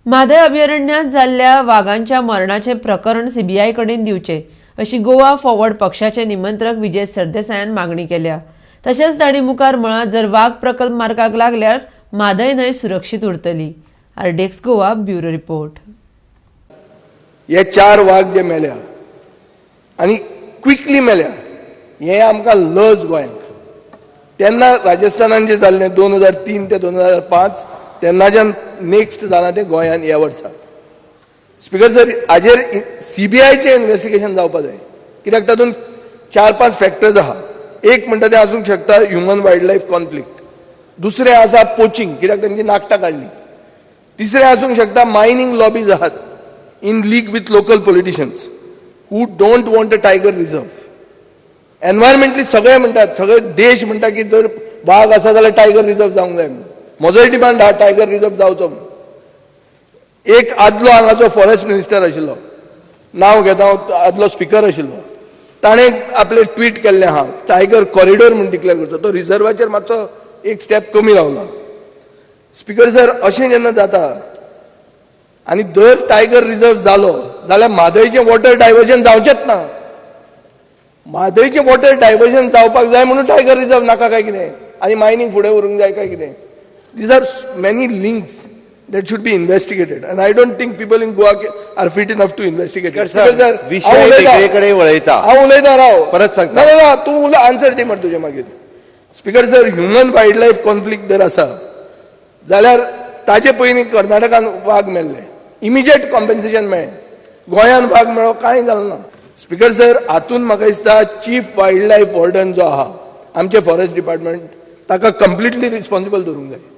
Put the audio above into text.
म्हादय अभयारण्यांत जाल्ल्या वागांच्या मरणाचें प्रकरण सीबीआय कडेन दिवचें अशी गोवा फॉरवर्ड पक्षाचे निमंत्रक विजय सरदेसायान मागणी केल्या. तशेंच तांणी मुखार म्हळां, जर वाग प्रकल्प मार्गाक लागल्यार म्हादय न्हंय सुरक्षीत उरतली. RDX Goa, bureau report. हे चार वाग जे मेल्या आनी क्विकली मेल्या, हे आमकां लज गोंयांक. तेन्ना राजस्थानान जें जाल्लें 2003 ते 2005, तेन्नाच्यान नेक्स्ट जालां तें गोंयान ह्या वर्सा. स्पिकर सर, हाजेर सीबीआयचें इन्वेस्टिगेशन जावपा जाय, कित्याक तातूंत चार पांच फॅक्टर्स आहा. एक म्हणटा तें आसूंक शकता ह्युमन वायल्ड लायफ कॉन्फ्लिक्ट, दुसरें आसा पोचिंग, कित्याक तांची नाकटां काडली, तिसरें आसूंक शकता मायनींग लॉबीज आहात in league with local politicians who don't want a tiger reserve. Environmentally सगळे म्हणटात, सगळे देश म्हणटा की जर वाग आसा जाल्यार टायगर रिझर्व जावंक जाय म्हणून. म्हजोय डिमांड आहा, टायगर रिझर्व जावचो म्हणून. एक आदलो हांगाचो फॉरेस्ट मिनिस्टर आशिल्लो, नांव घेता हांव, आदलो स्पिकर आशिल्लो, ताणें आपले ट्वीट केल्लें आहा, टायगर कॉरिडोर म्हूण डिक्लेअर करचो. तो रिझर्वाचेर मातसो एक स्टेप कमी रावला. स्पिकर सर, अशें जेन्ना जाता आनी जर टायगर रिझर्व जालो जाल्यार म्हादयचें वॉटर डायवर्जन जावचेंच ना. म्हादयचें वॉटर डायवर्जन जावपाक जाय म्हणून टायगर रिझर्व नाका काय कितें आनी मायनींग फुडें व्हरूंक जाय काय कितें? These are many links that should be investigated and I don't think people in Goa are fit enough to investigate. Sir, विशय वेगळे कडेन वळयता. हांव उलयता, राव. परत सांगता. ना ना, तूं उलय, आन्सर दी मरे तुजे मागीर. Speaker sir, human wild life conflict जर आसा जाल्यार ताजे पयलीं कर्नाटकान वाग मेल्ले, इमिजिएट कॉम्पेन्सेशन मेळ्ळें. गोंयान वाग मेळ्ळो, कांय जालें ना. स्पिकर सर, हातून म्हाका दिसता चीफ वायल्ड लायफ वॉर्डन जो आहा आमचे फॉरेस्ट डिपार्टमेंट, ताका कंप्लिटली रिस्पॉन्सिबल धरूंक जाय.